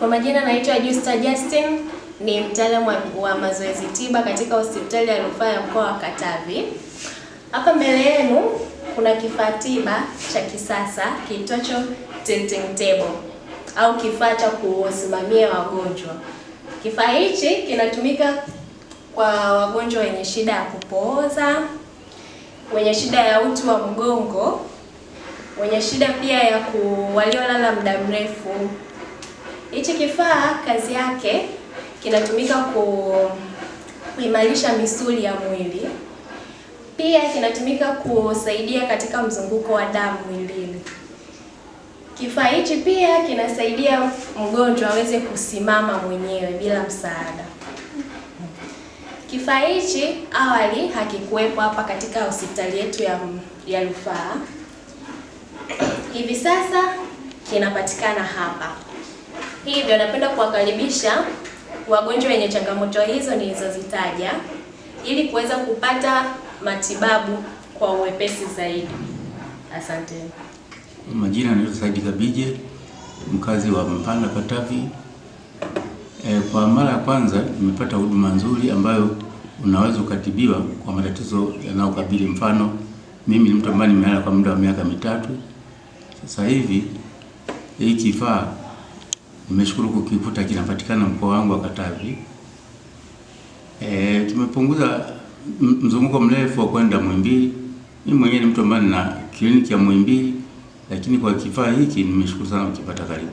Kwa majina naitwa Justa Justin, ni mtaalamu wa mazoezi tiba katika hospitali ya rufaa ya mkoa wa Katavi. Hapa mbele yenu kuna kifaa tiba cha kisasa kiitwacho tilting table au kifaa cha kusimamia wagonjwa. Kifaa hichi kinatumika kwa wagonjwa wenye shida ya kupooza, wenye shida ya uti wa mgongo, wenye shida pia ya waliolala muda mrefu. Hichi kifaa kazi yake kinatumika kuimarisha misuli ya mwili. Pia kinatumika kusaidia katika mzunguko wa damu mwilini. Kifaa hichi pia kinasaidia mgonjwa aweze kusimama mwenyewe bila msaada. Kifaa hichi awali hakikuwepo hapa katika hospitali yetu ya rufaa. Hivi sasa kinapatikana hapa. Hivyo napenda kuwakaribisha wagonjwa wenye changamoto hizo nilizozitaja ili kuweza kupata matibabu kwa uwepesi zaidi. Asante. Majina naitwa Saidi Kabije, mkazi wa Mpanda Katavi. Kwa mara ya kwanza nimepata huduma nzuri ambayo unaweza ukatibiwa kwa matatizo yanayokabili. Mfano, mimi ni mtu ambaye nimelala kwa muda wa miaka 3. Sasa hivi hii kifaa nimeshukuru kukikuta kinapatikana mkoa wangu wa Katavi. Tumepunguza mzunguko mrefu wa kwenda Muhimbili. Mimi mwenyewe ni mtu ambaye nina kliniki ya Muhimbili, lakini kwa kifaa hiki nimeshukuru sana kukipata karibu.